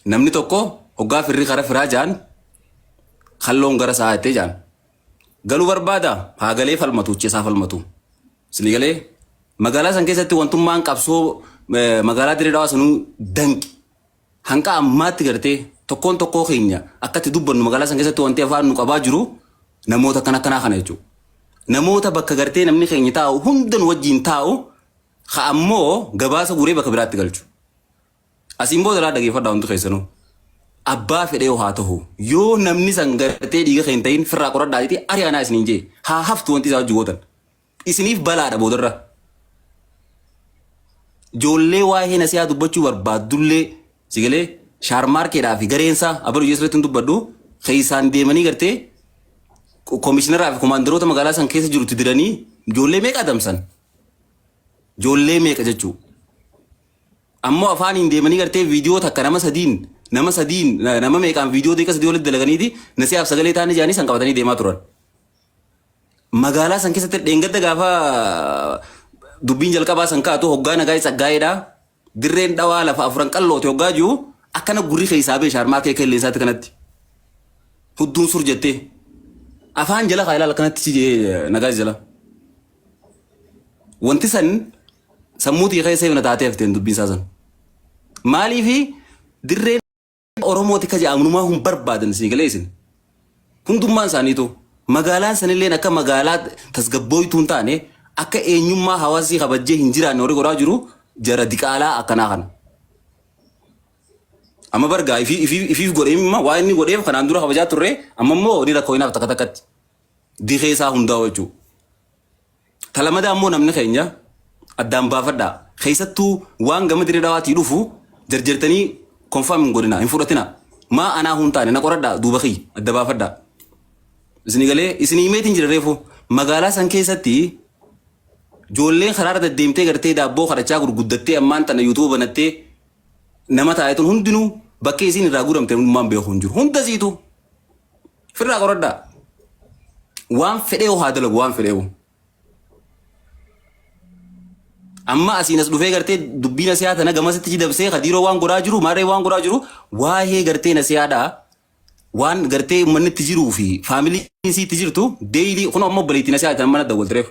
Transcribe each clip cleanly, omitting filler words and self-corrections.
Namni tokko hoggaa firri kara firaa jaan kalloon gara isaa jettee jaan. Galuu barbaada haa galee falmatu uchi isaa falmatu. Isinii galee magaalaa san keessatti wantummaan qabsoo magaalaa Dirree Dhawaa sanuu danqi. Hanqa ammaatti gartee tokkoon tokkoo keenya akka itti dubbannu magaalaa san keessatti wanti afaan nu qabaa jiru namoota akkana akkanaa kana jechuudha. Namoota bakka gartee namni keenya taa'u hunda nu wajjin taa'u ka ammoo gabaasa guuree bakka biraatti galchu. Asiin booda laa dhageeffadhaa hundi keessanuu. Abbaa fedhee haa ta'u yoo namni san gartee dhiiga kee hin ta'in firraa qoradhaa jettee ari'anaa isiniin jee haa haftu wanti isaa hojii gootan. Isiniif balaadha boodarra. Ijoollee waa'ee nasiyaa dubbachuu barbaaddullee si galee shaarmaarkeedhaa fi gareensaa abalu jee sirriitti hin dubbadhu keessaan deemanii gartee koomishinaraa fi komaandaroota magaalaa san keessa jirutti diranii ijoollee meeqa adamsan? Ijoollee meeqa jechuu? Ammoo afaaniin deemanii gartee viidiyoo takka nama sadiin nama sadiin nama meeqaan viidiyoo deeqa sadii walitti dalaganiiti nasiyaaf sagalee taanii jedhanii san qabatanii deemaa turan. Magaalaa san keessatti dheengadda gaafa dubbiin jalqabaa san kaatu hoggaa nagaa tsaggaa'eedha. Dirreen dhawaa lafa afuran qalloote hoggaa jiru akkana gurri keessaa bee shaarmaa kee kelleensaatti kanatti. Hudduun sur jettee. Afaan jala kaa ilaala akkanatti si jee nagaa jala. Wanti san sammuu tiyya keessa himna taatee hafteen dubbiin isaa san. Maaliifi dirreen Oromooti ka jedhamunumaa hin barbaadan isin galee isin. Hundummaan isaaniitu magaalaan sanilleen akka magaalaa tasgabbooytuu hin taane akka eenyummaa hawaasii kabajjee hin jiraanne warri godhaa jiru jara diqaalaa akkanaa kana. Amma bargaa ifiif godhee imma waa inni godheef kanaan dura kabajaa turre amma immoo ni rakkooyinaaf takka takkatti. Dikee isaa hundaa'u jechuudha. Ta lamadaa immoo namni keenya addaan baafadhaa. Keessattuu waan gama dirree dhawaatii dhufu jarjartanii confirm hin godhinaa, hin fudhatinaa. Maa anaa hun taane na qoradhaa duuba kiyya adda baafadhaa. Isinii galee isinii himeetiin jira reefu magaalaa san keessatti ijoolleen karaarra deddeemtee gartee daabboo kadhachaa gurguddattee ammaan tana yuutuuba banattee nama taa'e tun hundinuu bakkee isiin irraa guuramte hundummaan beeku hin jiru. Hunda siitu. Firraa qoradhaa. Waan fedhee haa dalagu waan fedhee. Amma asiin as dhufee gartee dubbii nasiyaa tana gamasitti dabsee kadiiroo waan godhaa jiru maarree waan godhaa jiru waa'ee gartee nasiyaadhaa waan gartee uummanni itti jiruu fi faamiliin isii itti jirtu deeyilii kun amma obboleettii nasiyaa tana mana dawwaltireef.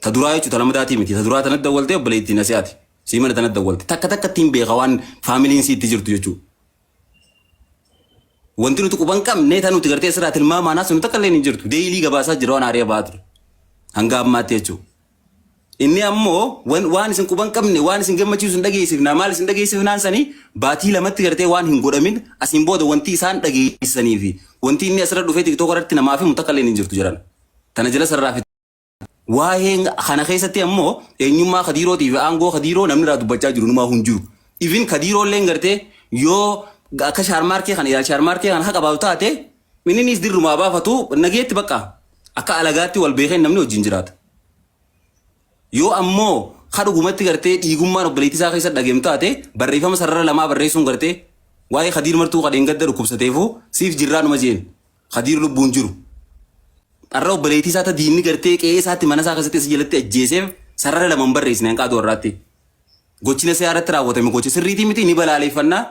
Ta duraa jechuudha ta lamadaatii miti ta duraa tana dawwaltee obboleettii nasiyaati. Sii mana tana dawwalte takka takka ittiin beeka waan faamiliin isii itti jirtu jechuudha. Wanti nuti quban qabne tan nuti gartee asirraa tilmaamaan haasofnu takka illee hin jirtu. Deeyilii gabaasaa jira waan haaree ba'aa ture. Hanga ammaatti jechuudha. Inni ammoo waan isin quban qabne waan isin gammachiisu hin dhageessifnaa maal isin dhageessifnaan sanii baatii lamatti gartee waan hin godhamin asiin booda wanti isaan dhageessisanii fi wanti inni asirra dhufee tiktook irratti namaaf himu takka illee hin jirtu jiran. Tana jala sarraa Waa'ee kana keessatti ammoo eenyummaa Kadiirootii fi aangoo Kadiiroo namni irraa dubbachaa jiru numaa hin jiru. Even Kadiiroo illee gartee yoo akka shaarmaarkee kana ilaalcha shaarmaarkee kana haqa baatu taate inninis dirrumaa baafatu nageetti bakka akka alagaatti wal beekeen namni wajjin jiraata. Yoo ammoo ka dhugumatti gartee dhiigummaan obboleettii isaa keessa dhageem taate barreeffama sarara lamaa barreessuun gartee waa'ee Kadiir martuu kadheen gadda dhukkubsateefuu siif jirraa numa jeen. Kadiir lubbuun jiru. Har'a obboleettii isaa ta diinni gartee qe'ee isaatti mana isaa keessatti isa jalatti ajjeeseef sarara lama hin barreessine hanqaa du'arraatti. Gochi nasiyaa irratti raawwatame gocha sirriitii miti ni balaaleeffannaa.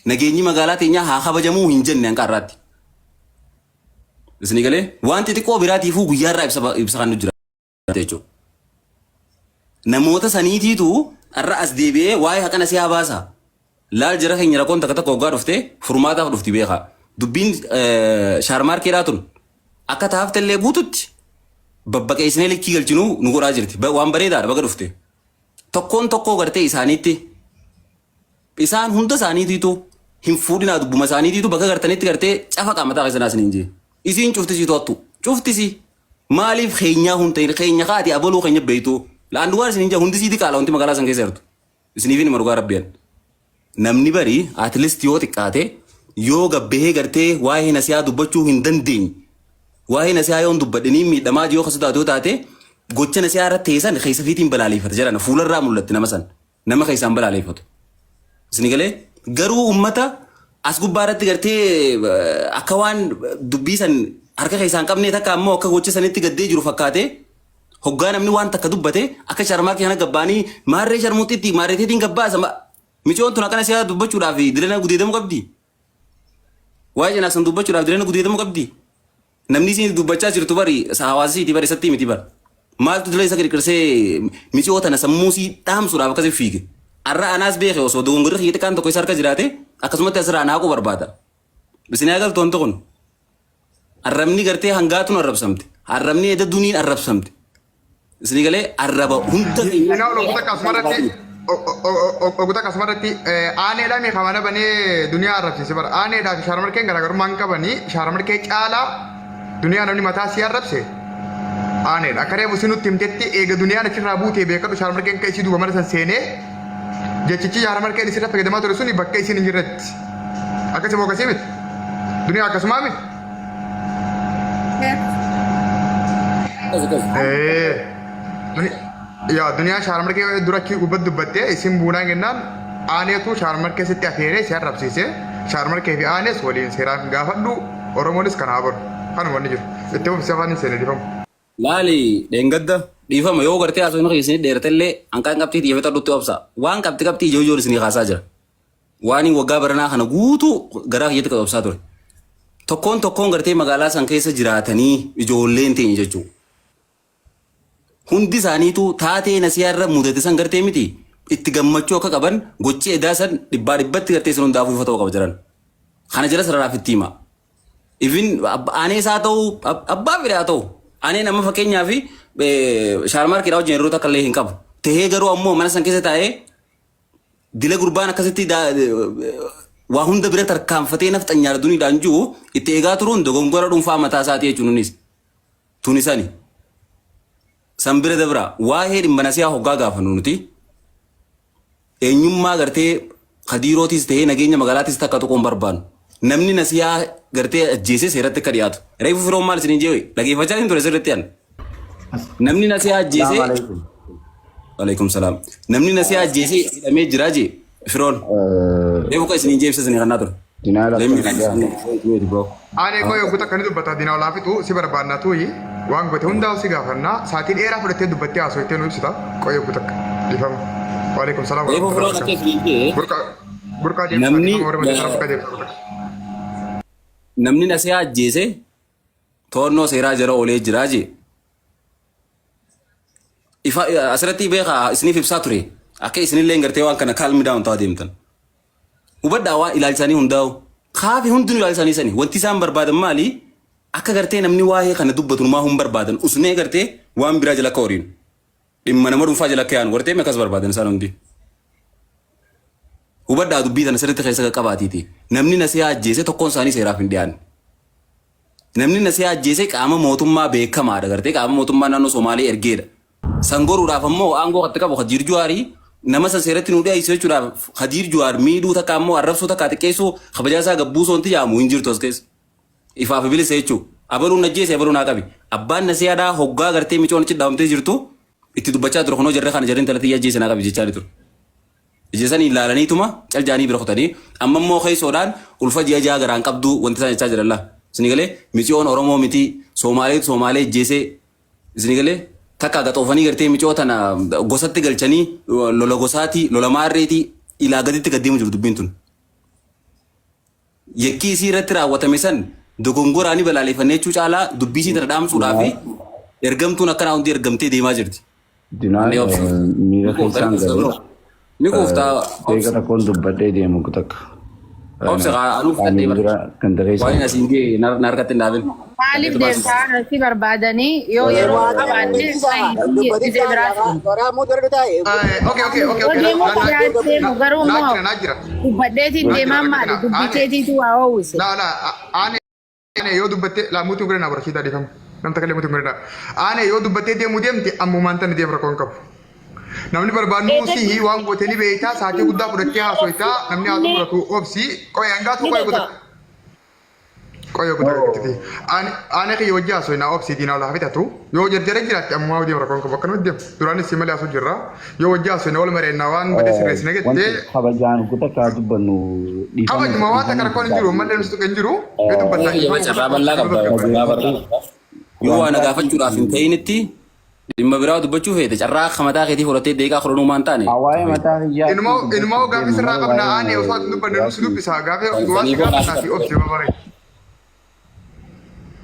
Nageenyi magaalaa teenyaa haa kabajamuu hin jenne hanqa har'aatti. Isinii galee waan xixiqqoo biraatiifuu guyyaarraa ibsa ibsa kan nu jira. jechuudha. Namoota saniitiitu har'a as deebi'ee waa'ee haqa nasihaa baasa. Laal jara keenya rakkoon takka takka hoggaa dhufte furmaataaf dhufti beekaa. Dubbiin shaarmaarkeedhaa tun akka taaftellee guututti babbaqeessinee likkii galchinuu nu godhaa jirti. Waan bareedaadha baga dhufte. Tokkoon tokkoo gartee isaaniitti isaan hunda isaaniitiitu hin fuudhinaa dubbuma isaaniitiitu bakka gartanitti gartee cafa qaamataa keessanaa isiniin jee. Isiin cuftisiitu hattu. Cuftisi. Maaliif keenyaa hun ta'in keenya kaati abaluu keenya beektu laan dhugaa isin hin hundi sii diqaala wanti magaalaa san keessa jirtu isiniif hin dhugaa rabbiyan namni bari at least yoo xiqqaate yoo gabbahee gartee waa'ee nasiyaa dubbachuu hin dandeenye waa'ee nasiyaa yoon dubbadhe ni miidhamaa yoo kasu taate yoo taate gocha nasiyaa irratti teessan keessa fiitiin balaaleeffata jedhan fuularraa mul'atti nama san Nama keessaan balaaleeffatu. Isin galee garuu ummata as gubbaa irratti gartee akka waan dubbii san harka keessaan qabnee takka ammoo akka gocha sanitti gaddee jiru fakkaatee hoggaa namni waan takka dubbate akka sharmaarkii kana gabbaanii maarree sharmuuxitti maarreeteetiin gabbaasa. Micoon tun akkana siyaa dubbachuudhaaf dilana gudeedamuu qabdi. Waa'ee cinaa san dubbachuudhaaf dilana gudeedamuu qabdi. Namni isin dubbachaa jirtu bari hawaasa isiiti bari isatti miti bara. Maaltu dila isa qirqirsee micoo tana sammuu isii dhaamsuudhaaf akkasi fiige. Arra anaas beeke osoo dogongorri kiyya xiqqaan tokko isa harka jiraate akkasumatti asirraa naaquu barbaada. Isin haa galtu wanti kun. Arrabni gartee hangaatuun arrabsamte. Arrabni edda duniin arrabsamte. Isin galee arraba hunda Dinaa ol oguta akkasumarratti oguta akkasumarratti aaneedhaa meeqa mana banee duniyaa arrabsiise bara aaneedhaa fi shaarmarkeen garaagarummaa hin qabanii shaarmarkee caalaa duniyaa namni mataa sii arrabse aaneedha akka reefu si nutti himtetti eega duniyaan achirraa buutee beekadhu shaarmarkeen akka isii duuba mana san seenee jechichi shaarmarkeen isirra fayyadamaa ture suni bakka isiin hin jirretti akkasi moo akkasii miti duniyaa akkasumaa miti. Yaa duniyaa shaarmarkee dura achii gubbatti dubbattee isin buunaan jennaan aaneetu shaarmarkee sitti afeeree si arrabsiise shaarmarkee fi aanees waliin seeraan gaafadhu Oromoonis kana haa baru kanuma wanni jiru itti fufsi afaan hin seene dhiifama. Laali dheengadda dhiifama yoo gartee haasofni kiyya isinii dheeratellee hanqaan qabxii xiyyeeffadhutti obsa. Waan qabxi qabxii ijoo ijoon isinii kaasaa jira. Waan waggaa baranaa kana guutuu garaa kiyyatti qabsaa ture. Tokkoon tokkoon gartee magaalaa san keessa jiraatanii ijoolleen teenya jechuudha. Hundi isaaniitu taatee nasiyaa irra mudate san gartee miti itti gammachuu akka qaban gochi edaa san dhibbaa dhibbatti gartee sun hundaafuu ifa ta'uu qaba jiran. Kana jala sararaaf itti hima. Even aanees haa ta'u abbaa fedhe haa ta'u aaneen amma fakkeenyaaf shaarmaarkiidhaa wajjin yeroo takka illee hin qabu. Tahee garuu ammoo mana san keessa taa'ee dila gurbaan akkasitti waa hunda bira tarkaanfatee nafxanyaadha duniidhaan jiru itti eegaa turuun dogongora dhuunfaa mataa isaatii jechuun innis tuni sani. San bira dabra waa'ee dhimma nasiyaa hoggaa gaafannu nuti eenyummaa gartee kadiirootis ta'ee nageenya magaalaatis takka tuquun barbaannu. Namni nasiyaa gartee ajjeesee seeratti akka dhiyaatu. Reefu firoon maal isiniin jee dhageeffachaa hin ture sirriitti an. Namni nasiyaa ajjeesee Assalamu alaikum. Alaikum salaam. Namni nasiyaa ajjeesee hidhamee jira jee firoon. Reefu kan isiniin jee ibsa isinii kannaa ture. Dinaa Let me lakkoofsa. wait bro. Aanee koo yogguu takka ni dubbata dinaa olaa fixu si barbaanna tuuyi waan goote hundaa'u si gaafanna saatii dheeraa fudhattee dubbattee haasoftee nu ibsita qoy yogguu takka dhiifama. Waalaikum salaam Reefu firoon warahmatullahi akka isiniin jee Burqaa burqaa deemsaa namni dhiifama warra majalaa burqaa deemsaa burqaa. namni nasiyaa ajjeese to'annoo seeraa jala oolee jira jee. Ifa asirratti beekaa isiniif ibsaa ture. Akka isinillee gartee waan kana calm down ta'aa deemtan. Hubadhaa waa ilaalchisanii hundaa'u. Kaafi hundinuu ilaalchisanii sani. Wanti isaan barbaadan maali? Akka gartee namni waa'ee kana dubbatu numaa hin barbaadan. Usnee gartee waan biraa jala akka horiinu. Dhimma nama dhuunfaa jala akka yaanu gartee akkas barbaadan isaan hundi. Hubadhaa dubbii tana sirriitti keessa qaqqabaatiiti. Namni nasiyaa ajjeese tokkoon isaanii seeraaf hin dhiyaanne. Namni nasiyaa ajjeese qaama mootummaa beekamaadha gartee qaama mootummaa naannoo Somaalee ergeedha. San goruudhaaf ammoo aangoo katti qabu Khadiir Juwaarii nama san seeratti nuu dhiyeessu jechuudhaaf Khadiir Juwaar miidhuu takka ammoo arrabsuu takka xiqqeessuu kabajaa isaa gabbuusoo wanti jedhamu hin jirtu as keessa. Ifaaf bilisa jechuudha. Abaluun ajjeese abaluun haa qabi. Abbaan nasiyaadhaa hoggaa gartee micoon achi dhaabamtee jirtu itti dubbachaa ture kunoo jarri kana jarri intala tiyya ajjeese naa qabi jechaa ture. Ija sanii ilaalaniituma cal jaanii bira kutanii amma immoo keessoodhaan ulfa ji'a ja'a garaan qabduu wanti isaan jechaa jiran laa. Isin galee miciyoon Oromoo miti Soomaalee Soomaalee ajjeesee isin galee takka gaxoofanii gartee miciyoo tana gosatti galchanii lola gosaatii lola maarreetii ilaa gaditti gad deemu jiru dubbiin tun. Yakkii isii irratti raawwatame san dogongoraa ni balaaleffanne jechuu caalaa dubbii isii tana dhaamsuudhaa fi ergamtuun akkanaa hundi ergamtee deemaa jirti. Dinaa Ni obsa. miira Ni quufta keessaan ni quufta galee bro. Ni quufta deeqa obsa. tokkoon dubbadhee deemu takka. Obsa kaa anuu Qaamiin fudhadhee bara. dura kan Waan keessaan. asiin ga'e na harkatti hin dhaabin. Maaliif Harkatti baasuu. deemtaa si barbaadanii yoo yeroo qabaanne gisee biraatti. Okay okay okay okay. Deemuu biraan deemu garuu Naa immoo jira naa jira. dubbadheetiin Naa jira deemaan maali rakkina. dubbii Aanee keetiitu waa oowwise. laa laa aanee aanee yoo dubbatte laa mutu gurina barsiisaa dhiifama. Namta kallee mutu gurina. Aanee yoo dubbattee deemuu deemte ammumaan tani deem rakkoon qabu. Namni barbaadnu sihi waan goote ni beektaa saatii guddaa fudhattee haasoitaa namni haa xumuratu obsi qo'ee hangaatu Ni qo'ee dhaga'a. guutaa. Qoyo kutaa gaggatti. Ani kiyya wajji haasoo naa obsiitii naa lafa fitatu. Yoo jarjara jiraatte ammumaa deemu rakkoon qabu akkanumatti deemu. Duraanis si malee haasoo jirra. Yoo wajji haasoo wal mareenna waan badee sirreessina Wanti jettee kabajaan kutaa dubbannu dhiifama kabajuma waan takka rakkoon hin jiru ammallee nuti tuqe hin jiru. Yoo dubbatta Yoo dhiifama carraa bal'aa qabda. Carraa bal'aa qabda. Yoo waa na gaafachuudhaaf hin ta'initti Dhimma biraa dubbachuu feete carraa akka mataa keetii fudhattee deeqaa kudhanuu maan taane. Waa'ee mataa kiyyaa Inumaa inumaa gaaffii sirraa qabna aanee osoo ati dubbanne nu si dubbisa gaaffii waan si gaafannaa fi obsi babaree.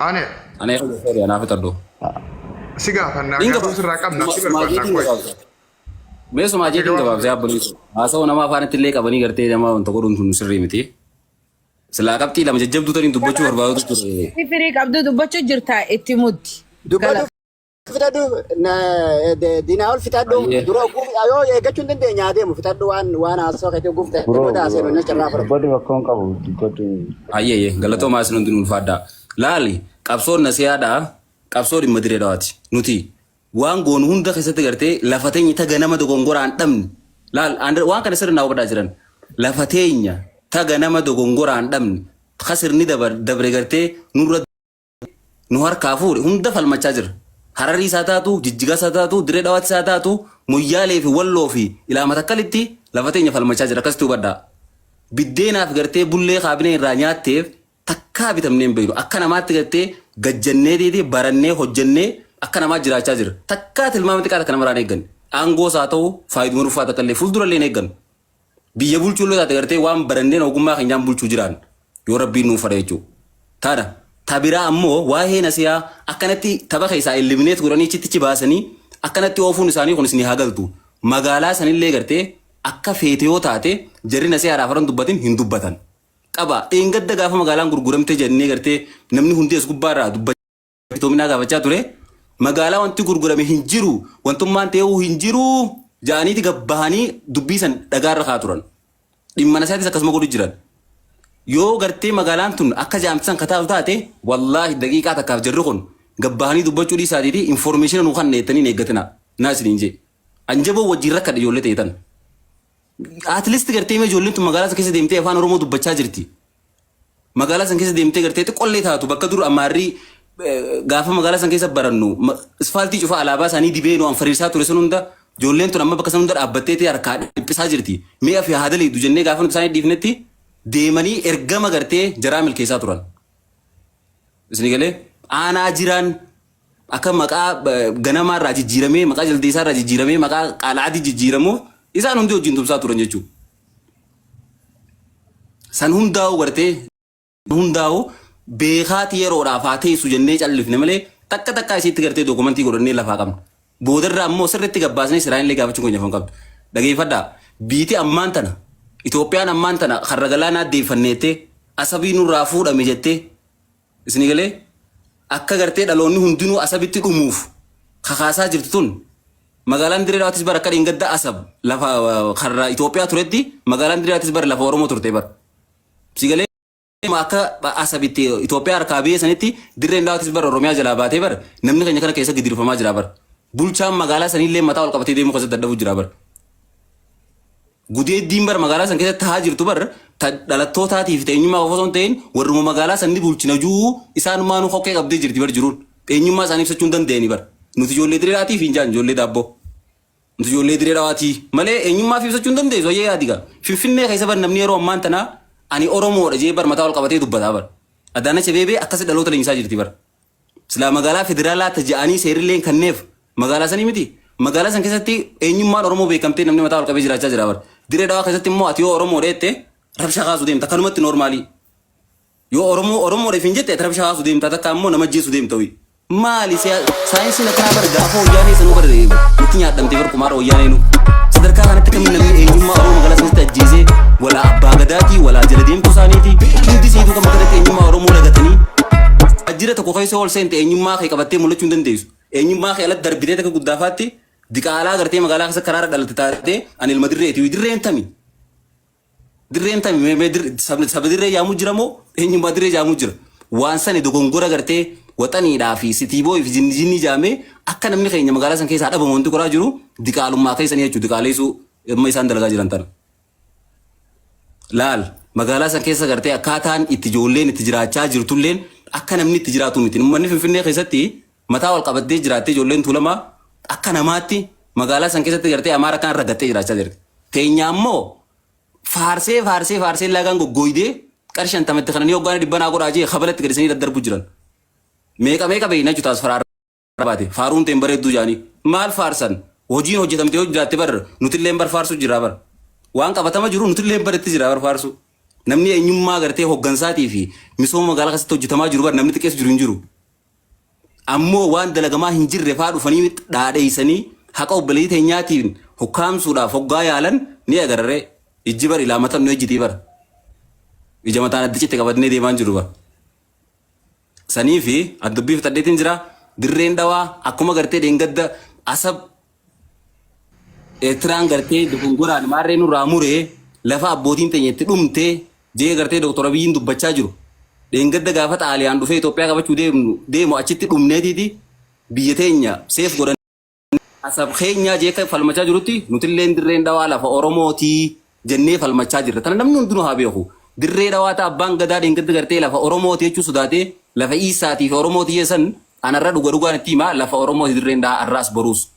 Aanee Anee sorry anaa fixadhu. si gaafanna gaaffii sirraa qabna si barbaadna qoy. Mee sumaa jeetiin gabaabsee abboleessu. Haasawuu nama afaanitti illee qabanii gartee nama wanta godhuun sun sirrii miti. Silaa qabxii lama jajjabduu taniin dubbachuu barbaadu ture. Firii qabdu dubbachuu jirta itti muddi. Dubbadhu fixadhu dinaa ol fixadhu Baay'ee. dura yoo eeggachuu hin dandeenye haa deemu fixadhu waan waan haasawaa keetii oguu fixadhu Bro, booda haasa'e inni carraa fudhatu. dubbadhu rakkoo hin qabu dubbadhu. Ayyee galatoomaa isin hundinuu ulfaadhaa. Laali qabsoon nasiyaadhaa qabsoo dhimma diree dhawaati. Nuti waan goonu hunda keessatti gartee lafa teenya ta ganama dogongoraan dhabne. Laal waan kana sirri naa hubadhaa jiran. Lafa teenya ta ganama dogongoraan dhabne. Kasirni dabre gartee nurra nu harkaa fuudhe hunda falmachaa jira. Hararii isaa taatu, Jijjigaa isaa taatu, Diree Dhawaatti isaa taatu, Moyyaalee fi Walloo fi ilaa Matakkalitti lafa teenya falmachaa jira. Akkasitti hubadhaa. Biddeenaaf gartee bullee kaabinee irraa nyaatteef takkaa bitamnee hin beeknu. Akka namaatti gartee gajjannee deetee barannee hojjannee akka namaa jiraachaa jira. Takkaa tilmaama xiqqaa takka namarraa hin eegganne. Aangoos haa ta'u faayiduma dhuunfaa takka illee fuuldura illee hin eeggannu. Biyya bulchuu illee taate gartee waan baranneen ogummaa keenyaan bulchuu jiraan yoo rabbiin nuuf fedhe jechuudha. Tana ta biraa ammoo waa'ee nasiyaa akkanatti tapha keessaa eliminate godhanii chittichi baasanii akkanatti oofuun isaanii kun isinii haa galtu. Magaalaa sanillee gartee akka feete yoo taate jarri nasiyaadhaaf haran dubbatin hin dubbatan. Qaba dheengadda gaafa magaalaan gurguramte jennee gartee namni hundi as gubbaarraa dubbachaa Itoominaa gaafachaa ture. Magaalaa wanti gurgurame hin jiru, wantummaan ta'uu hin jiru ja'aniiti gabbahanii dubbii san dhagaarra kaa turan. Dhimma isaatis akkasuma godhu jiran. Yoo gartee magaalaan tun akka jaamti san kataatu taate wallaahi daqiiqaa takkaaf jarri kun gabbahanii dubbachuu dhiisaatiiti informeeshina nu kanna jettanii hin eeggatina. Naa isiniin jee. Anjaboo wajjin rakkadhe ijoollee ta'e tan. At least gartee mee ijoolleen tun magaalaa san keessa deemtee afaan Oromoo dubbachaa jirti. Magaalaa san keessa deemtee gartee xiqqollee taatu bakka dur ammaarrii gaafa magaalaa san keessa barannu isfaaltii cufaa alaabaa isaanii dibee nu anfariirsaa ture sun hunda ijoolleen tun amma bakka san hunda dhaabbattee ta'e harkaa dhiphisaa jirti. Mee afi haa daleeddu jennee gaafa nuti isaanii dhiifnetti deemanii ergama gartee jaraa milkeessaa turan. Isin galee aanaa jiraan akka maqaa ganamaa irraa jijjiiramee maqaa jaldeessaa irraa jijjiiramee maqaa qaala'aatti jijjiiramuuf isaan hundi wajjin tumsaa turan jechuudha. San hundaa'u gartee hundaa'u beekaati yeroodhaaf haa teessu jennee callifne malee takka takkaa isiitti gartee dookumentii godhannee lafaa qabna. Boodarra ammoo sirriitti gabbaasnee siraan illee gaafachuun keenya afaan qabdu. Dhageeffadhaa biiti ammaan tana Itoophiyaan ammaan tana karra galaanaa deeffanneettee asabii nurraa fuudhame jettee isinii galee akka gartee dhaloonni hundinuu asabitti dhumuuf kakaasaa jirtu tun magaalaan Dirree Dhawaatis bara akka dheengadda asab lafa karra Itoophiyaa turetti magaalaan Dirree Dhawaatis bara lafa Oromoo turte bara. Si galee akka asabitti Itoophiyaa harkaa biyya sanitti Dirreen Dhawaatis bara Oromiyaa jalaa baatee bara namni keenya kana keessa gidirfamaa jira bara. Bulchaan magaalaa saniillee mataa ol qabatee deemuu keessatti dadhabuu jira bara. Gudeeddiin bar magaalaa san keessatti tahaa jirtu bar ta dhalattootaatiif ta eenyummaa qofa osoo hin ta'in warruma magaalaa san ni bulchina juu isaanumaanuu kokkee qabdee jirti bar jiruun. Eenyummaa isaanii ibsachuu hin danda'ani bar. Nuti ijoollee diree dhawaatiif hin jaan ijoollee daabboo. Nuti ijoollee diree dhawaatii malee eenyummaa fi ibsachuu hin dandeessu ayyee yaadi gaa. Finfinnee keessa bar namni yeroo ammaan tanaa ani Oromoodha jee bar mataa ol qabatee dubbataa bar. Adaanach Abeebee akkasi dhaloota leenjisaa jirti bar. Silaa magaalaa federaalaa ta ja'anii seerrilleen kanneef magaalaa sanii miti. Magaalaa san keessatti eenyummaan Oromoo beekamtee namni mataa ol qabee jiraachaa jira bar. Dirree Dhawaa keessatti immoo ati yoo Oromoo dheette rabsha kaasuu deemta kanumatti noormaalii. Yoo Oromoo Oromoodha hin jette ati rabsha kaasuu deemta takka ammoo nama ajjeesuu deemta wi. Maali saayinsiin akkanaa bar gaafa wayyaanee sanuu bar nutti nyaadhamtee bar qumaara wayyaanee nu. Sadarkaa kanatti kamiin namni eenyummaa Oromoo magaalaa sanatti ajjeesee walaa abbaa gadaatii walaa jala deemtuu isaaniitii hundi isiituu kan bakka eenyummaa Oromoo lagatanii Waajjira tokko keessa ol seente eenyummaa kee qabattee mul'achuu hin dandeessu. Eenyummaa kee alatti darbitee takka guddaafaatti diqaalaa gartee magaalaa keessa karaarra dhalatte taatee ani ilma dirreeti. Dirreen tami? Dirreen tami? Mee mee saba dirree jaamu jira moo eenyummaa dirree jaamu jira? Waan sani dogongora gartee waxaniidhaa fi sitiiboo fi jinni jinni jaamee akka namni keenya magaalaa san keessaa dhabamu wanti koraa jiru diqaalummaa keessanii jechuudha. Diqaaleessuu amma isaan dalagaa jiran tana. Laal magaalaa san keessa gartee akkaataan itti ijoolleen itti jiraachaa jirtulleen akka namni itti jiraatu miti. Uummanni Finfinnee keessatti mataa wal qabattee jiraattee ijoolleen Tuulamaa akka namaatti magaalaa san keessatti gartee Amaara kan ragattee jiraachaa jirti. Teenya ammoo faarsee faarsee faarsee laagaan goggooydee qarshii shantamatti kananii hoggaan dhibbanaa godhaa jee kabalatti gadisanii daddarbu jiran. Meeqa meeqa beeyna jechuudha as faraarra baate faaruun teen bareedduu jaanii. Maal faarsan? Hojiin hojjetamte yoo jiraatte bar nutilleen bar faarsuu jira bar. Waan qabatama jiru nutilleen bar itti jira bar faarsuu. Namni eenyummaa gartee hoggansaatii fi misooma magaalaa keessatti hojjetamaa jiru bar namni xiqqeessu jiru hin jiru. Ammoo waan dalagamaa hin jirre faa dhufanii dhaadheessanii haqa obboleettii teenyaatiin hukkaamsuudhaaf hoggaa yaalan ni agarree. Ijji bar ilaa mataan nu ejjitii bar. Ija mataan adda citte qabatnee deemaa hin jiru bar. Sanii fi an dubbii fixadheetiin jira. Dirreen Dhawaa akkuma gartee dheengadda Asab Eertiraan gartee dogongoraan maarree nurraa muree lafa abbootiin teenya itti dhumte jee gartee Dooktor Abiyyiin dubbachaa jiru. Dheengadda gaafa Xaaliyaan dhufee Itoophiyaa qabachuu deemu achitti dhumneetiiti biyya teenya seef godhan. Asab keenyaa jee akka falmachaa jirutti nutilleen Dirreen Dhawaa lafa Oromootii jennee falmachaa jirra. Tana namni hundinuu haa beeku. Dirree Dhawaa ta abbaan gadaa dheengadda gartee lafa Oromooti jechuu sodaatee lafa Iisaatii fi Oromooti jee san anarra dhuga dhugaan itti himaa lafa Oromooti Dirreen Dhawaa arraas boruus.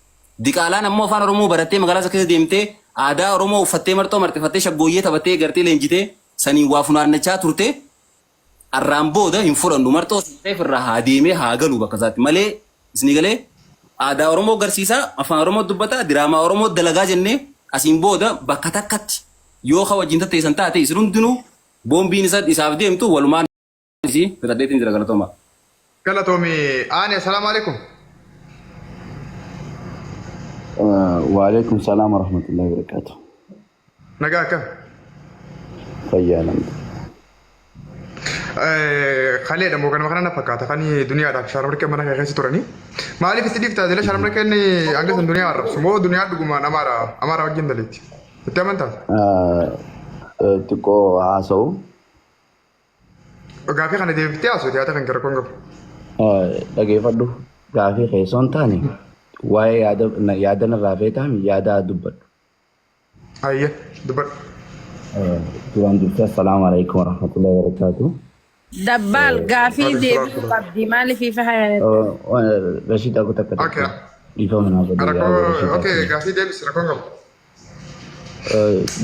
Diqaalaan ammoo afaan Oromoo barattee magaalaa isa keessa deemtee aadaa Oromoo uffattee marxoo marxifattee shaggooyyee taphattee gartee leenjitee saniin waa funaannachaa turte Arraan booda hin fudhannu marxoo seef irraa haa deemee haa galu bakka isaatti malee isinii galee aadaa Oromoo garsiisaa afaan Oromoo dubbataa diraamaa Oromoo dalagaa jennee asiin booda bakka takkatti yoo ka wajjin tatteessan taate isin hundinuu boombiin isa isaaf deemtu walumaan isii fixadheetiin jira galatoomaa. Galatoomi Aane assalaamu alaikum. Waalaikum salaam warahmatullahi wabarakatuh. Nagaa akkam? Fayyaa namni. Kaleedha moo kanuma kana na fakkaata kan duniyaadhaaf shaarmarkee mana kee keessa turanii. Maaliif itti dhiiftaa jala shaarmarkeen hanga san duniyaa arrabsu moo duniyaa dhugumaan amaara amaara wajjin daleetti. Itti amantaa? Xiqqoo haasa'u. Gaafii kana deebiftee haasofte yaada kan kee rakkoon qabu. Dhageeffadhu gaafii keessoo hin taane waa'ee yaada yaada narraa feetaami yaada dubbadhu. Ayye dubbadhu. Duraan dursee assalaamu alaikum warahmatullahi wabarakatuh. Dabbaal gaafii Waalaikum deebi'uu salaam. qabdi maaliif ifa hayyanetti? Rashid aku takka Okay. takka dhiifama naaf godhi yaa Rakkoo Rashid okay aku. gaafii deebisi rakkoon qabu.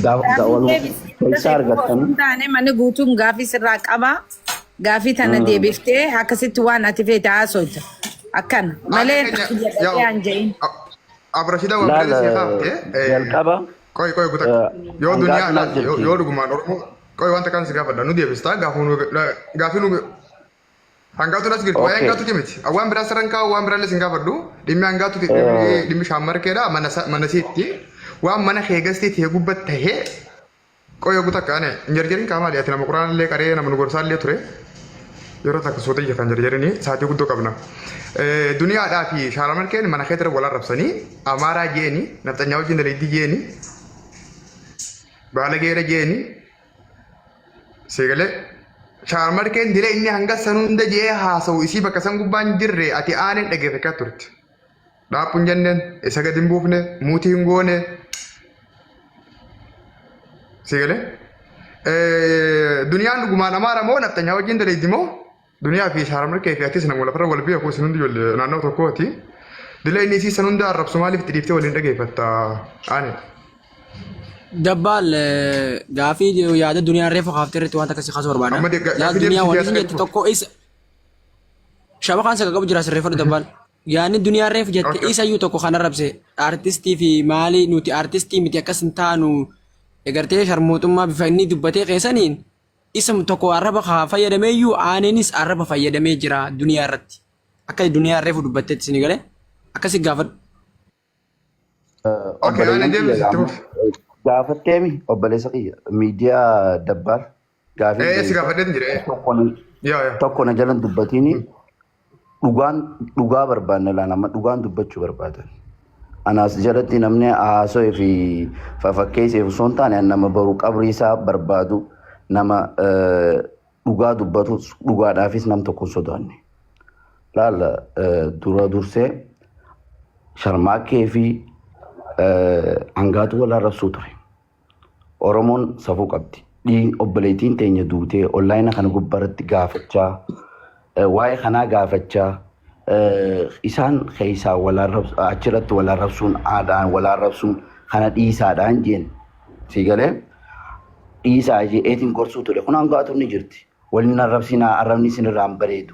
Gaafii Waluma deebisi hunda keessaa kee qofa osoo argattanii hin taane manni guutuun gaafii sirraa qaba. Gaafii tana deebiftee akkasitti waan ati feete haasofta. Akkana malee Aanee keenya xiyya yaa dhaqee aan jedhin. Abrashida waan laal biraa sii kaafte jalqaba qoy qoy gutak yoo duniyaa hangaatu laal naaf jirti. yoo dhugumaan Oromoo qoy wanta kan si gaafadha nu deebista gaafuu nu gaafii nu hangaatu nas jirti waa'ee Okay. hangaatuti miti waan biraa sarran kaa'u waan biraallee sin gaafadhu dhimmi hangaatuti dhimmi dhimmi shaammarkeedha mana mana siitti waan mana kee gastii ta'e gubbat tahee Qoy yogguu takka ani hin jarjarin qaamaa ati nama quraana illee qaree nama nu gorsaa illee ture. Yeroo takka suuta ija kan jarjarini sa'aatii guddoo qabna. Duniyaadhaa fi shaaramarkeen mana keetti wal arrabsanii Amaaraa jeeni nafxanyaa wajjin daleeddii jeeni baalageera jeeni seegalee shaaramarkeen dilee inni hanga san hunda jee haasa'u isii bakka san gubbaan jirre ati aaneen dhageeffachaa turte. Dhaaphu hin jenneen, isa gadi hin buufne, muutii hin goone. Si galee? Duniyaan dhugumaan amaara moo nafxanyaa wajjin daleeddi moo? Duniyaa fi shaaramarkee fi atis nama lafarra wal beeku isin hundi ijoollee naannoo tokkooti. Dila inni isii san hunda arrabsu maaliif itti dhiiftee waliin dhageeffatta? Ani. Dabbaal gaafii yaada duniyaan reefu kaaftee irratti waan takka si kaasuu barbaada. Amma Yaa gaafii duniyaa deebisii waan isin keessa jette tokko isa shabakaan isa qaqqabu jira sirreeffadhu dabbaal. Yaanni duniyaan reefu jette Okay. isayyuu tokko kan arrabse artistii fi maali nuti artistii miti akkas hin taanu egartee sharmuuxummaa bifa inni dubbatee keessaniin isa tokko arraba haa fayyadameeyyuu aaneenis arraba fayyadamee jira duniyaa irratti. Akka duniyaan reefu dubbatteetti isin galee akkasi gaafadhu. Okay, ani Obboleeyyan kiyya deebisi itti gaama fufi. gaafatteemi obboleessa kiyya miidiyaa dabbaal gaafii Ee si deebisa gaafadheetin jira. tokko na Yaa yaa. tokko na jalan dubbatiini dhugaan dhugaa barbaanna laan amma dhugaan dubbachuu barbaadan. Anaas jalatti namni haasawee fi fafakkeesseef osoo hin taane nama baru qabrii isaa barbaadu nama dhugaa dubbatu dhugaadhaafis nam tokko hin sodaanne. Laala dura dursee sharmaakkee fi hangaatu wal arrabsuu ture. Oromoon safuu qabdi. Dhiin obboleettiin teenya duutee onlaayina kana gubbaratti gaafachaa waa'ee kanaa gaafachaa isaan keessaa wal arrabsu achirratti wal arrabsuun aadaan wal arrabsuun kana dhiisaadhaan jeen si galee dhiisaa jeetiin gorsuu ture kun hangaatuun ni jirti. Waliin arrabsinaa arrabni isinirraa hin bareedu.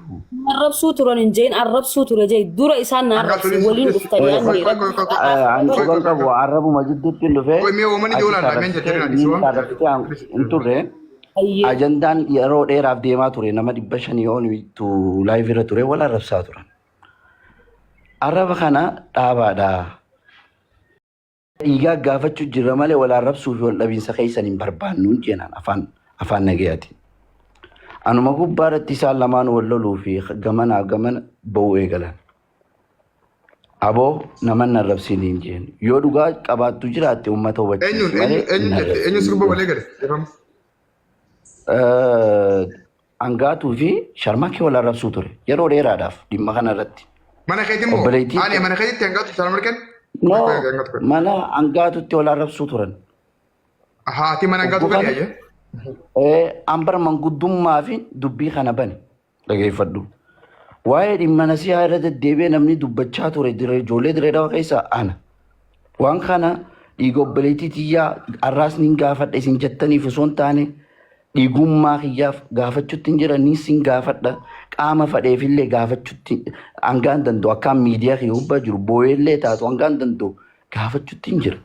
Arrabsuu turan hin jeen arrabsuu ture jee dura isaan na Hangaatu arrabse waliin dhuftanii Qoy anni qoy rabbi qoy qoy qoy. Ani Qoy quban qoy qoy qabu qoy. arrabuma jidduutti hin dhufe Qoy mee uummanni atis ijoollaan laameen arrabsitee jajjarina inni dhiisuu. arrabsitee hin turre. Ayyee. Ajandaan yeroo dheeraaf deemaa ture nama 500 olitu live irra ture wal arrabsaa turan. Arraba kana dhaabaadha. Dhiigaa gaafachuu jirra malee wal arrabsuu fi wal dhabiinsa keessan hin barbaannu jeenaan afaan afaan nagayaatiin. Anuma gubbaa irratti isaan lamaan wal loluu fi gamanaa gamana ba'uu eegalan. Aboo nama hin arrabsiin hin jeen. Yoo dhugaa qabaattu jiraatte uummata hubachiisi Eenyuun malee eenyu hin eenyu jette eenyu arrabsiin sirba jeen. walii gale dhiifama. Angaatuu fi Sharmaakee wal arrabsuu ture yeroo dheeraadhaaf dhimma kana irratti. Mana keetii moo? Obboleettii Ani mana keetitti hangaatu Sharmarkeen? No, Qoy qoy hangaatu qoy. mana Angaatutti wal arrabsuu turan. Ahaa ati mana hangaatu Ogguu gadi kana ayyee. an bar manguddummaa fi dubbii kana bane dhageeffadhu. Waa'ee dhimma nasihaa irra deddeebi'ee namni dubbachaa ture ijoollee dirree dhawa keessaa ana. Waan kana dhiiga obboleettii tiyyaa arraas nin gaafadha isin jettaniif osoo hin taane dhiigummaa kiyyaaf gaafachutti hin jira nin sin gaafadha qaama fadheefillee gaafachutti hangaan danda'u akkaan miidiyaa kiyya gubbaa jiru boo'eellee taatu hangaan danda'u gaafachutti hin jira.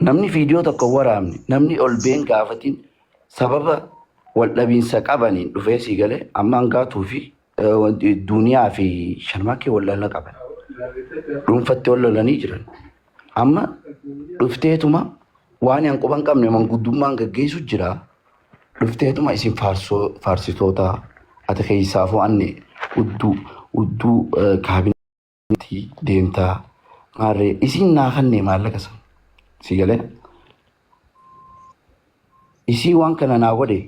Namni viidiyoo tokko hin waraabne namni ol been gaafatin sababa wal dhabiinsa qabaniin dhufee sii galee amma hangaatuu fi duuniyaa fi sharmaakee wal lola qaban. Dhuunfatti wal lolanii jiran. Amma dhufteetuma waan hin quban qabne manguddummaan gaggeessu jira. Dhufteetuma isin faarsitoota ati keessaafuu anne udduu udduu kaabineetii deemtaa maarree isin naa kanne maallaqa san si galee isii waan kana naa godhe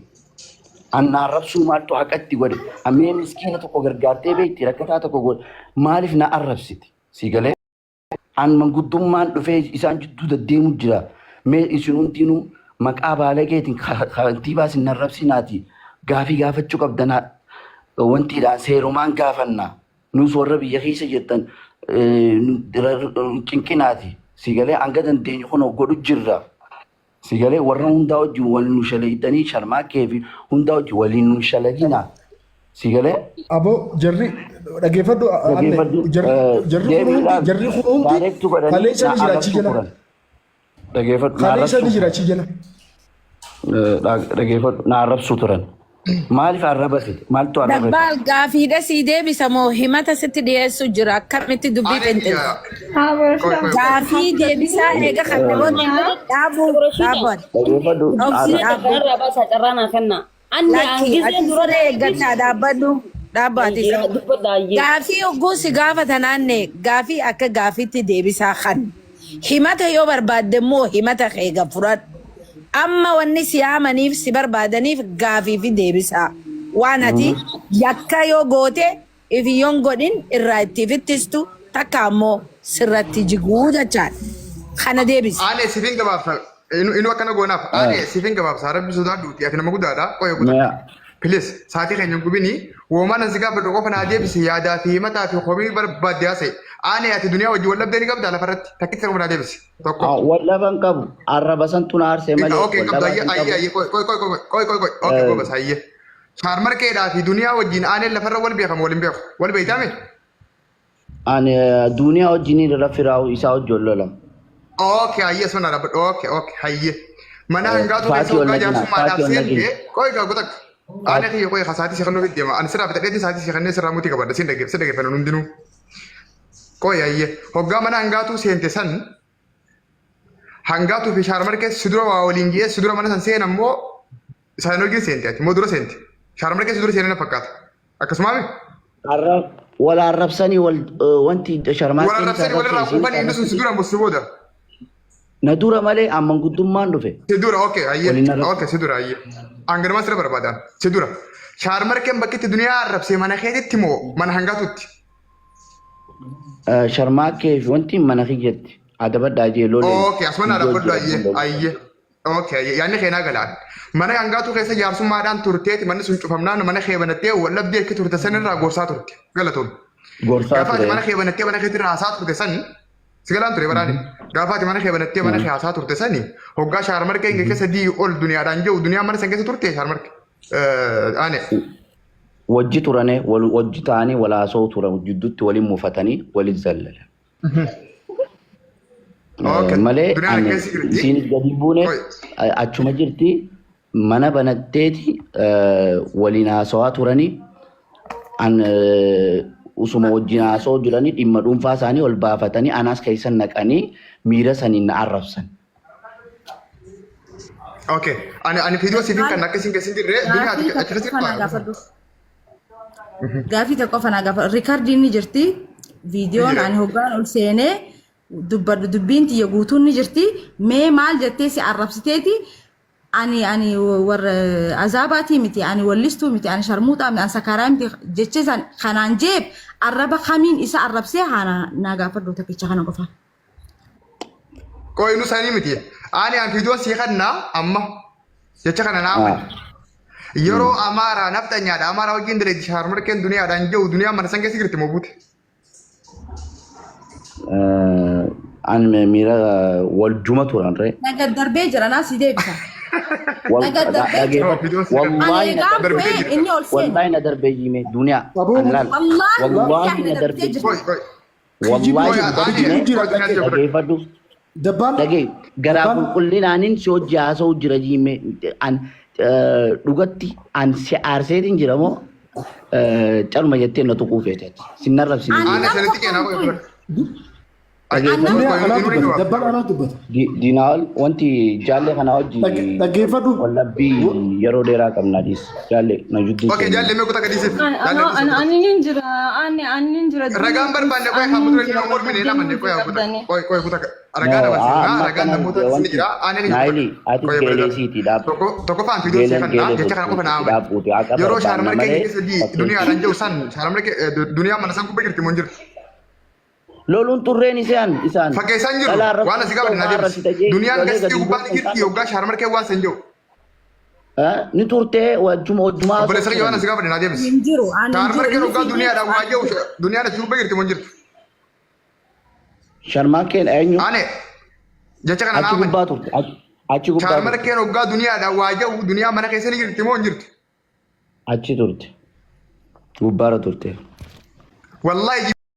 an naa arrabsuu maaltu haqatti godhe ammee miskiina tokko gargaartee beekti rakkataa tokko godhe maaliif na arrabsiti si galee An manguddummaan dhufee isaan jidduu deddeemu jira. Mee isin hundinuu maqaa baalageetiin kantiibaa isin narrabsinaati. Gaafii gaafachuu qabdan wantiidhaan seerumaan gaafanna. Nus warra biyya keessa jirtan cinqinaati. Si galee hanga dandeenyu kun godhu jirra. Si galee warra hundaa wajjin wal nu shalaydanii sharmaakkee fi hundaa wajjin waliin nu shalaginaa. Si galee Aboo jarri dhaggeeffadhu anne dhaggeeffadhu jarri jarri kun deebii hundi ilaal jarri kun hundi daareektu godhanii kaleessa na ni jira achi arrabsuu jala turan. Dhaggeeffadhu na kaleessa arrabsuu ni jira turan. achi jala. Dhaggeeffadhu na arrabsuu turan. Maaliif arraba fide? Maaltu arraba fide? Dabbaal gaafiidha sii deebisa moo himata sitti dhiyeessu jira akkamitti dubbii Ani xinxilta? qoy qoy qoy. Gaafii deebisaa eega kan namoonni dhaabuu dhaabban. Dhaggeeffadhu Obsi arra. dhaabbu. Kanarraa baasaa carraa naa kenna. Anni Lakki hangizeen ati dura siree eeggataa dhaabbadhu. Dhaabbu atis. dubbadha ayyee. Gaafii hogguu si gaafatan aanne gaafii akka gaafiitti deebisaa kan. Himata yoo barbaadde immoo himata kee gad fudhadhu. Amma wanni si yaamaniif si barbaadaniif gaafii fi deebisaa. Waan ati yakka yoo goote ifi yoon godhin irraa itti ifittistu takka ammoo sirratti jiguu jechaadha. Kana deebisi. Aanee siifin gabaabsa. Inu akkana goonaaf. Aanee siifin gabaabsa. Rabbi sodaadhuuti. Ati nama guddaadha. Qoy guutaa. Mi'a. Please sa'aatii keenya hin gubini. Woomaan asi gaafadhu qofa naa deebisi. Yaadaa fi himataa fi komii barbaadde haasa'e. Aanee ati duniyaa wajjin wal dhabdee ni qabdaa lafarratti. Takkitti qofa naa deebisi. Tokko. Wal dhaban qabu. Arraba santu na aarsee malee Okay wal qabdu dhabaa ayyee hin ayyee qabu. ayyee qoy qoy qoy qoy qoy qoy qoy okay gobas ayyee. Shaarmarkeedhaa fi duniyaa wajjin aaneen lafarra wal beekamu wal hin beeku. Wal beeytaame? Ani duniyaa wajjin irra firaa'u isaa wajjin wal lola. Okay ayyee sun dhaabbadhu. Okay okay hayyee. Mana hangaatu keessa Faatii ol hoggaa nagina. jaarsummaadhaaf Faatii ol nagina. seente qoy gaa gotak. Aanee kiyya qoy sa'aatii si kennuu deema. Ani sirraa fixadheetiin sa'aatii si kennee sirraa mutii qabadha. Siin dhaggeef si dhaggeeffannu hundinuu. Qoy ayyee. Hoggaa mana hangaatuu seente san hangaatuu fi shaarmarkee si dura waa waliin ji'ee si dura mana san seenan moo isaan wajjin seente ati moo dura seente? Shaarmarkee si dura seenan na fakkaata. Akkasumaami? Arra wal arrabsanii wal wanti Wal sharmaarkeen isa arrabsanii walirraa arrabse isiin quufanii inni sun si arrabsite. dura moo si booda? Na dura malee amman guddummaan dhufe. Si dura okay ayyee. Waliin arrabse. Okay si dura ayyee. Hanganumaa sirra barbaadan. Si dura. Shaarmarkeen bakki itti duniyaa arrabse mana keetitti moo mana hangaatutti? Sharmaakkee fi wanti mana kiyyatti adabadhaa jee loleen Okay asuma na viidiyoo dhaabbadhu hojii ayyee ayyee. Okay ayyee yaadni keenaa galaan. Mana hangaatuu keessa jaarsummaadhaan turteeti manni sun cufamnaan mana kee banattee wal dhabdee akka turte sanirraa gorsaa turte. Galatoom. Gorsaa Gaafa ati ture. mana kee banattee mana keetti haasaa turte san si galaan ture baraani. Gaafa ati mana kee banattee mana kee haasaa turte sani hoggaa shaarmarkee keessa dii ol duniyaadhaan jiru duniyaa mana san keessa turte shaarmarke. Ane. Wajji turane wal wajji ta'anii wal haasa'uu turan jidduutti waliin mufatanii waliin zallalan. Okay. Malee Duniyaan ani keessa jirti. isiinis gadi buune Oi. achuma jirti mana banatteeti waliin haasawaa turanii an usuma wajjin haasawaa jiranii dhimma dhuunfaa isaanii ol baafatanii anaas keessa naqanii miira saniin na arrabsan. Okay. Ani viidiyoo siif hin kan akka isin keessa hin jirre duniyaa Gaafii ati tokko achi qofa naa keessa gaafadhu. Gaafii tokko qofa naa gaafadhu. Riikardiin ni jirti. Viidiyoon Jira. ani hoggaan ol seenee dubbadhu dubbiin tiyya guutuun ni jirti. Mee maal jettee si arrabsiteeti ani warra azaabaatii miti ani wallistuu miti ani sharmuuxaa miti ani sakaaraa miti jecha san kanaan jeef arraba kamiin isa arrabsee haa naa gaafadhu tokkicha kana qofa. Qoy nu sanii miti. Ani viidiyoo sii kannaa amma jecha kana naa amani. Yeroo Amaaraa nafxanyaadha. Amaaraa wajjin direetti shaarmarkeen duniyaadhaan jiru duniyaa mana san keessa jirti moo buute? Ani miira wal juma turan ree. Naga darbee jira naa si deebisa. Naga darbee jira. Dhageeffadhu. Ani Wallaahi na eegaan darbee. bu'ee inni ol seene. Wallaahi na darbee jime duniyaa. Aboo An laal. Wallaahi Wallaahi na na darbitee darbee. jirti. Qoy qoy. Wallaahi Qoy na ani darbee. jira qoy duniyaa jiru. Dhageeffadhu. Dabbaan Dhagee garaa dabbaan qulqullinaanin si hojii haasa'u jira jime an dhugatti an si aarseetiin jira moo calma jettee na tuquu feeteeti. Sin narrabsine Ani Ani jime. nam sanitti tokko keenaa hin qoy tuqne. qoy. Dhageeffadhu. Duniyaa Qoy anaa inni dubbata. gabaabsa. Dabbaan anaa dubbata. Diinaol wanti jaallee kana hojii Dhaggeeffadhu. wallabbii yeroo dheeraa qabna dhiis. Jaallee na jidduu Okay seenii. jaallee mee kutaa gadhiisiif. Jaallee dhiisiif kutaa. Ani nin jira, ani nin jira. Ragaan barbaanne qoy haa mutura inni mormine hin amanne qoy haa kutaa. Qoy qoy kutaa ragaa No, dabarsiifna amma ragaan akkana namoota isin wanti jira ani ni Naayili atis qoy geelee bareeda. siiti dhaab Tokko tokkoffaan viidiyoo sii geeleen kannaa geelee jecha kana qofa naa siiti amane. dhaabbuuti haqa Yeroo barbaanna shaarmarkee malee keessa fakkeessii. duniyaadhaan jiru san shaarmarkee duniyaa mana san gubbaa jirti moo hin jirtu? Loluun xurreen isaan isaan Fakkeessaan jiru dhalaa waan arrabsitu asii gaafate na ta'u deebisi. arrabsita jee Duniyaan lolee gastii gadi gubbaa ni buusan jirti isaan yoggaa shaarmarkee waan san jiru. ni turtee wajjuma wajjumaa haasa'u Obboleessa kiyya waan turan. asii gaafate na deebisi. Hin jiru. Ani hin jiru. Shaarmarkeen Inni hoggaa si duniyaadhaan deebisa. waa jiru duniyaan asii gubbaa jirti moo hin jirtu? Sharmaakeen eenyu Ane jecha kana naa achi amane. gubbaa turte achi gubbaa turte Shaarmarkeen hoggaa duniyaadhaan waa jiru duniyaa mana keessa ni jirti moo hin jirtu? achi turte gubbaarra turte. Wallahi.